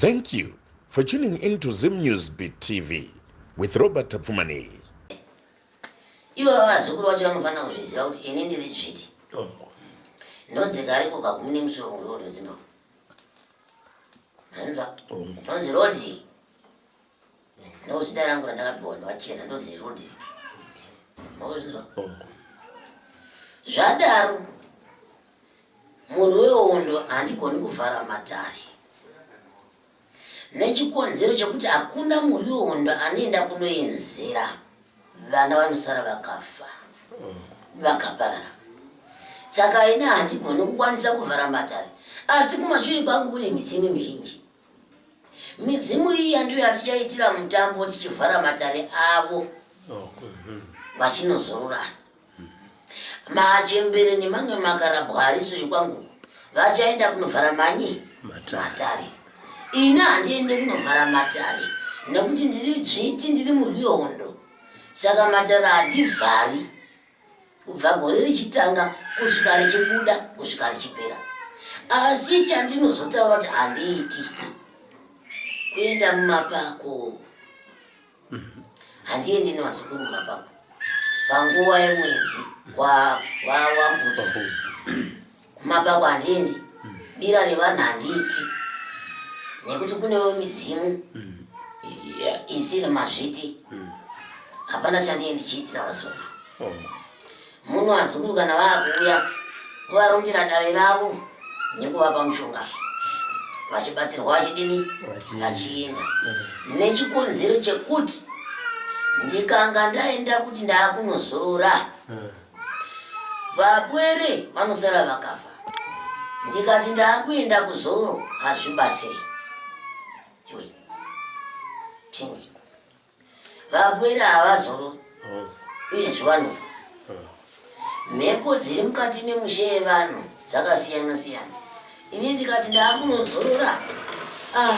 Thank you for tuning in to Zim News Beat TV with Robert Tapfumaneyi. Ivo vazukuru vacho vanofanira kuzviziva kuti ini ndiri dzviti. Ndonzi kariko kagumi nemusuwo muriwo ndodzimba. Manzwa? Ndonzi Rodrick. Ndozita rangu randakapiwa ndovachena ndonzi Rodrick. Makuzvinzwa? Zvadaro Murwi wehondo handigoni kuvhara matare nechikonzero chekuti hakuna murwi wehondo anoenda kunoenzera vana vanosara vakafa vakaparara. Saka ini handigoni kukwanisa kuvhara matare, asi kumashure kwangu kune midzimu mizhinji. Midzimu iya ndiyo yatichaitira mutambo tichivhara matare avo vachinozorora. Machembere nemamwe makarabwa ari sure kwangu vachaenda kunovhara manyi matare. Ini handiende kunovhara matare nekuti ndiri dzviti, ndiri murwi wehondo, saka matare handivhari kubva gore richitanga kusvika richibuda kusvika richipera. Asi chandinozotaura kuti handiiti kuenda mumapako. Handiendi nevazukuru mumapako panguva yemwedzi wambudzi. Kumapako handiendi, bira revanhu handiiti nekuti kunewo midzimu isiri mazviti. Hapana chandie ndichiitira vazukuru muno. Vazukuru kana vaakuuya kuvarondera dare ravo nekuvapa mushonga vachibatsirwa vachidini vachienda, nechikonzero chekuti ndikanga ndaenda kuti ndaakunozorora, vapwere vanosara vakafa. Ndikati ndaakuenda kuzororo hazvibatsiri. Vapwere havazorori uyezve vanofa. Mhepo dziri mukati memushe yevanhu dzakasiyana siyana. Ini ndikati ndaakunozorora, ah,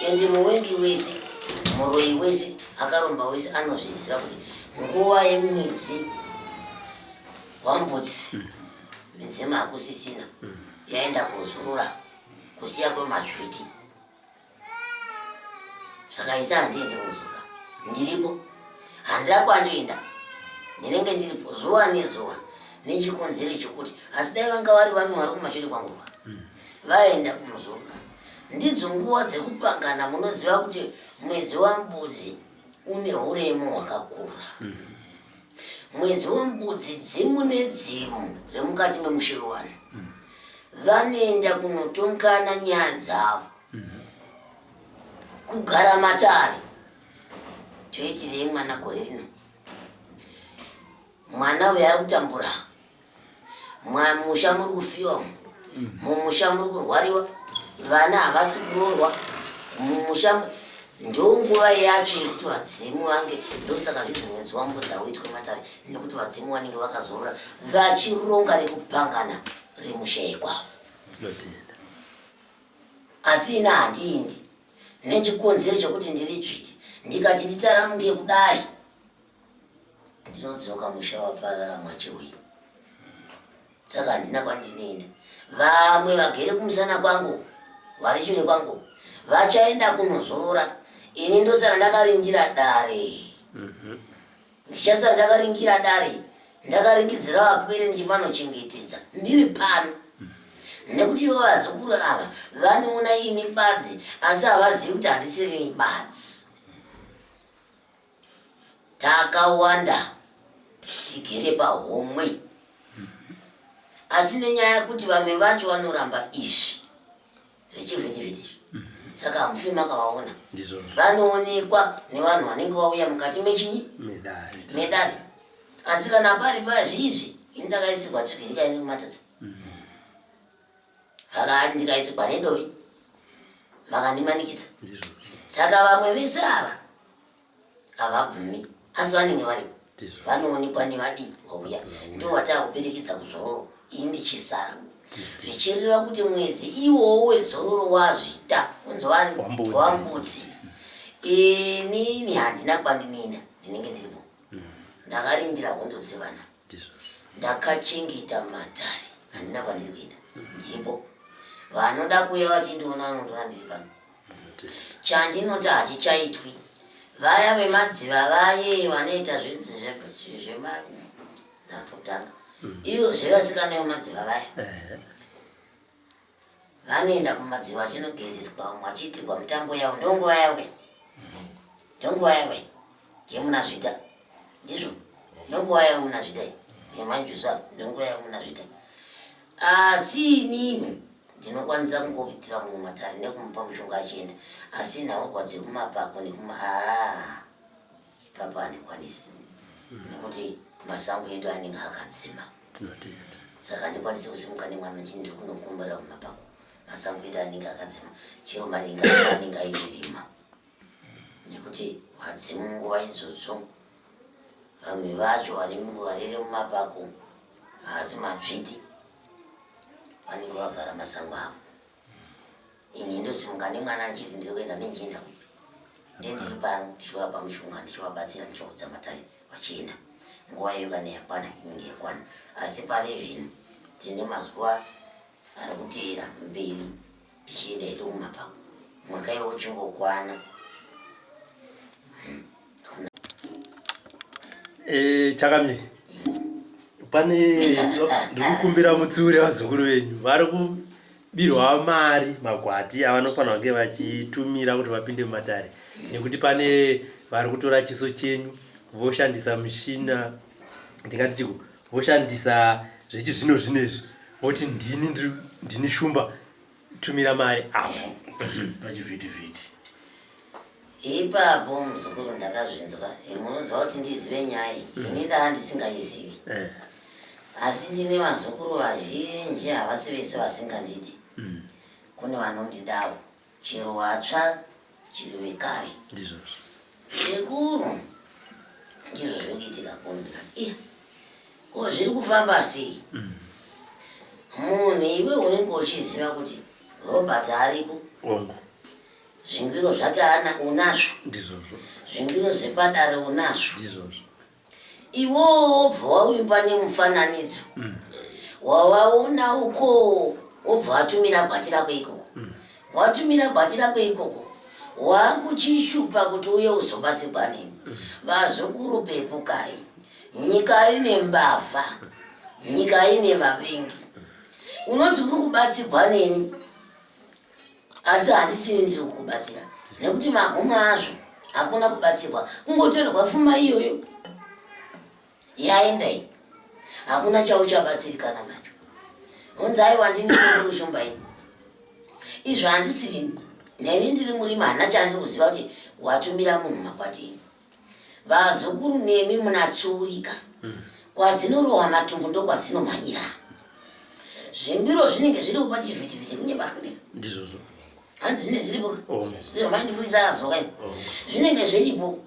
ende muwengi wese, muroyi wese, akaromba wese anozviziva kuti nguva yemwedzi wambudzi midzimu hakusisina, yaenda kuzorora kusiya kwemadzviti. Saka isa handiendi kuzorora, ndiripo, handina kwandoenda, ndinenge ndiripo zuva nezuva nechikonzero chekuti asi dai vanga vari vamwe vari kumashure kwangu vaenda kunozorora. Ndidzo nguva dzekupangana. Munoziva kuti mwedzi wambudzi une uremu hwakakura. Mwedzi wembudzi, dzimu nedzimu remukati memushe wevanhu vanoenda kunotongana nyaya dzavo, kugara matare. Toitirei mwana gore rino? Mwana uyu ari kutambura, musha muri kufiwa, mumusha muri kurwariwa, vana havasi kuroorwa mumusha. Ndonguva yacho yekuti vadzimu vange, ndosaka zvinzi mwedzi wambudzi hauitwe matare, nekuti vadzimu vanenge vakazorora vachironga rekupangana remusha yekwavo. Asi ina handiindi nechikonzero chekuti ndiri dzviti. Ndikati nditaramuke kudai, ndinodzoka musha waparara mwachewe, saka handina kwandinoenda. Vamwe vagere kumusana kwangu, vari shure kwangu, vachaenda kunozorora, ini ndosara ndakarindira dare. Ndichasara ndakaringira dare, ndakaringidzira vapwere, ndichifanochengetedza ndiri pano, nekuti ivo vazukuru ava vanoona ini badzi, asi havazivi kuti handisirini badzi. Takawanda tigere pahomwe, asi nenyaya yekuti vamwe vacho vanoramba izvi zvechivhitivhiti izvi, saka hamufi makavaona. Vanoonekwa nevanhu vanenge vauya mukati mechinyi medare. Asi kana pari pazvizvi, ini ndakaisirwa tsvigiri kaini kumatadza, vakati ndikaisirwa nedovi, vakandimanikidza. Saka vamwe vese ava havabvumi, asi vanenge varipo vanoonekwa nevadii vauya, ndo vataakuperekedza kuzororo, ini ndichisara, zvichireva kuti mwedzi iwowo wezororo wazvita unzi wambudzi, inini handina kwandinoenda, ndinenge ndiripo ndakarindira hondo dzevana, ndakachengeta matare, handina kwandiri kuenda, ndiripo. Vanoda kuuya vachindiona vanondiona ndiri pano. Chandinoti hachichaitwi. Vaya vemadziva vaye vanoita zvinzi zvema ndatotanga. Ivo zvevasikana vemadziva vaya. Vanoenda kumadziva vachinogezeswa vamwe vachiitirwa mitambo yavo ndonguva yavo ndonguva yavo yemuna zvita ndizvo ndonguva yavo muna zvita yemanjusa ndonguva yavo muna zvita asi inini ndinokwanisa kungoitira mumwe matare nekumupa mushonga achienda asi nhaurwa dzekumapako nekuma aa ipapo handikwanisi nekuti masango edu anenge akadzima. Tinotenda. Saka handikwanisi kusimuka nemwana ndichiti ndiri kunokumbarira kumapako. Masango edu anenge akadzima. Chero maringa acho anenge aine rima. Nekuti vadzimu nguva idzodzo vamwe vacho varere mumapako haasi madzviti vanenge vavhara masango avo. Ini ndosimuka nemwana ndichiti ndiri kuenda nenjienda kupi? Ndiye ndiri pano ndichivapa mushonga ndichivabatsira ndichivaudza matare vachienda. Nguva iyo kana yakwana inenge yakwana. Asi pari zvino tine mazuva ari kuteera mberi tichienda hedu kumapako. Mwaka iwo uchingokwana. Eh, chakamiri pane ndikukumbira mutsiure vazukuru venyu vari kubirwa mari magwati avanofanira kunge vachitumira kuti vapinde mumatare nekuti pane vari kutora chiso chenyu voshandisa mishina ndingati chiko voshandisa zvechizvino zvino izvi voti ndini ndini shumba tumira mari apo pachivhitivhiti ipapo muzukuru ndakazvinzwa munoziva kuti ndizive nyaya iyi mm. ini ndaa ndisingaizivi eh. asi ndine vazukuru vazhinji havasi vese vasingandidi mm. kune vanondidawo chero vatsva chero vekare ndizvozvo sekuru ndizvo zviri kuitika kuno ndikati iya ko zviri kufamba sei mm. munhu iwe unenge uchiziva kuti robert ariko zvingwiro zvake ana unazvo ndizvozvo zvingwiro zvepadare unazvo ndizvozvo iwowo wobva waimba nemufananidzo mm. wawaona uko wobva watumira gwati rako ikoko mm. watumira gwati rako ikoko wakuchishupa kuti uye uzobatsirwa neni mm. vazukuru pepukai nyika ine mbavha nyika ine vavengi unoti uri kubatsirwa neni asi handisini ndiri kukubatsira nekuti magumo azvo hakuna kubatsirwa kungotorerwa pfuma iyoyo yaenda iyi hakuna chauchabatsirikana nacho hunzi aiwa ndini sekuru shumba ini izvo handisirini neni ndiri murimi handina chandiri kuziva kuti watumira munhu makwati ini Vazukuru nemi munatsuurika. Kwadzinorohwa matumbu ndokwadzinomhanyira. Zvimbiro zvinenge zviripo pachivhitivhiti kunyepa kudii? Ndizvozvo. Hanzi zvinenge zviripo. Oh. Zvino maindifundisa azoka ini. Oh. Zvinenge zviripo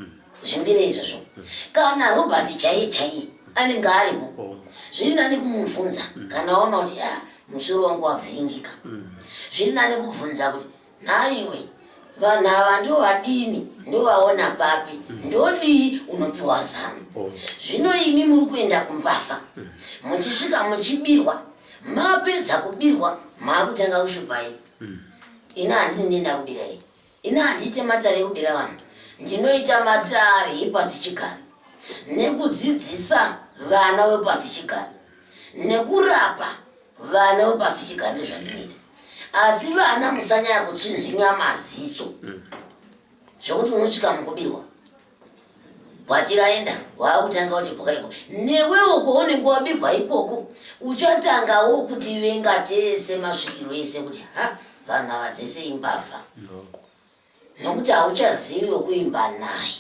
zvimbiro izvozvo. Kana Robert chaiye chaiye anenge aripo. Oh. Zviri nani kumubvunza kana waona kuti ah musoro wangu wavhiringika. Zviri nani kubvunza kuti Nhaiwe, vanhu ava ndovadini ndovaona papi ndodii unopiwa zano oh. Zvino imi muri kuenda kumbafa muchisvika muchibirwa mapedza kubirwa maakutanga kushupa ini mm. Ini handisi ndienda kubira ini ini handiite matare ekubira vanhu ndinoita matare epasichigare nekudzidzisa vana vepasichigare nekurapa Vana vepasichigare ndozvandinoita asi vana musanyanya kutsinzinya maziso zvekuti unosvika mukubirwa gwati raenda waakutanga kuti bhuka iko newewo kwaunenge wabigwa ikoko uchatangawo kuti venga tese masvikiro ese kuti ha vanhu ava dzese imbavha Nokuti hauchazivi wekuimba naye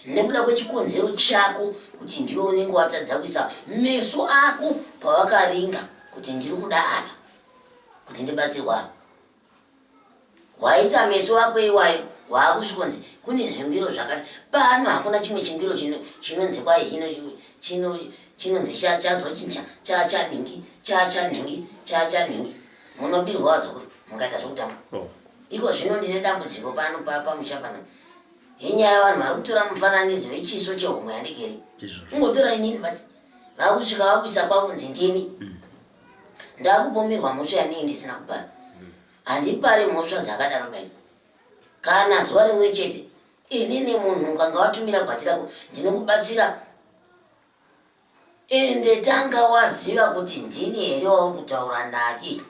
nekuda kwechikonzero chako kuti ndiwe unenge watadza kuisa meso ako pawakaringa kuti ndiri kuda apa kuti ndibatsirwa apa waita meso ako iwayo waakusvikonzi kune zvingwiro zvakati pano hakuna chimwe chingwiro chinonzi kwai chinonzi chazochinja chachanhingi chachanhingi chachanhingi munobirwa vazukuru mukaita zvekutamba oh. Iko zvino ndine dambudziko pano pamusha pana inyaya vanhu vari kutora mufananidzo wechiso chehomwe yandigere kungotora inini basi vakusvika vakuisa kwakunzi ndini mm. ndakupomerwa mhosva yanei ndisina kubara mm. Handipari mhosva dzakadaro baini kana zuva rimwe chete. Inini munhu ukanga watumira gwati rako ndinokubatsira. Ende tanga waziva kuti ndini here wauri kutaura naye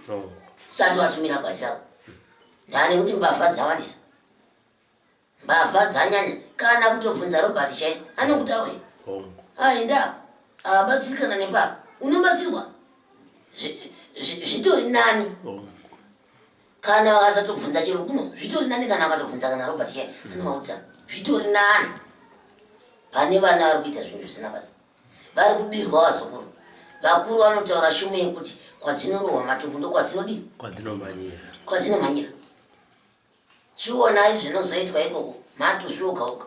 usati watumira gwati rako. Ndane kuti mbavha dzawandisa. Mbavha dzanyanya kana kutobvunza Robert chaiye anokutaurira. Aenda apa abatsirikana nepapa unobatsirwa zvitori nani kana vakasatobvunza chero kuno zvitori nani kana vakatobvunza kana Robert chaiye anovaudza zvitori nani pane vana vari kuita zvinhu zvisina basa vari kubirwa vazukuru vakuru vanotaura shumo yekuti kwadzinorohwa matumbu ndokwadzinodii kwadzinomhanyira Chionai zvinozoitwa ikoko matuzvi oga oga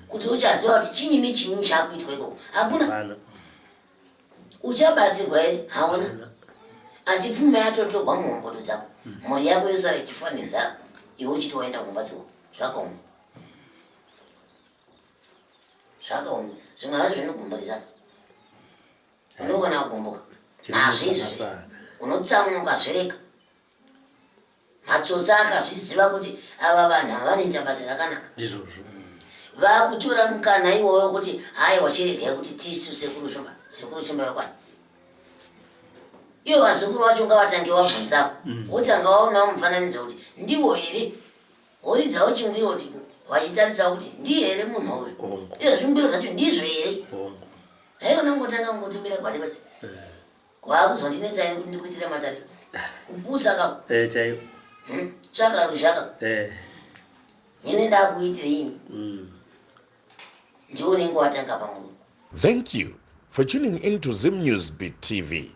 kuti uchaziva kuti chinyi nechinyi chakuitwa ikoko hakuna uchabatsirwa here hauna asi pfuma yatotogwa muhombodo dzako mhuri yako yosara ichifa nenzara iwe uchiti waenda kunobatsirwa zvakaoma zvakaoma zvimwe hazvo zvinogumbudzisa unogona kugumbuka nazvo izvozvi unotsamwa ukazvirega Matsotsi akazviziva kuti ava vanhu havanoita basa rakanaka. Ndizvozvo. Vakutora mukana iwoyo kuti haiwa chiregai kuti tisu sekuru Shumba, sekuru Shumba vekwani. Ivo vazukuru vacho ngavatange vabvunzawo. Wotanga waonawo mufananidzo kuti ndivo here. Woridzawo chingwiro kuti vachitarisawo kuti ndiye here munhu uyu. Hongu. Izvo zvingwiro zvacho ndizvo here. Hongu. Haikona kungotanga kungotumira gwati basi. Waakuzondinetsa ini kuti ndikuitire matare. Kupusa ka. Eh chaiyo. Tsvaka ruzhaka. Eh. Nini ndakuitire ini. Ndiwe unenge watanga pamurungu. Thank you for tuning in to Zim News Beat TV.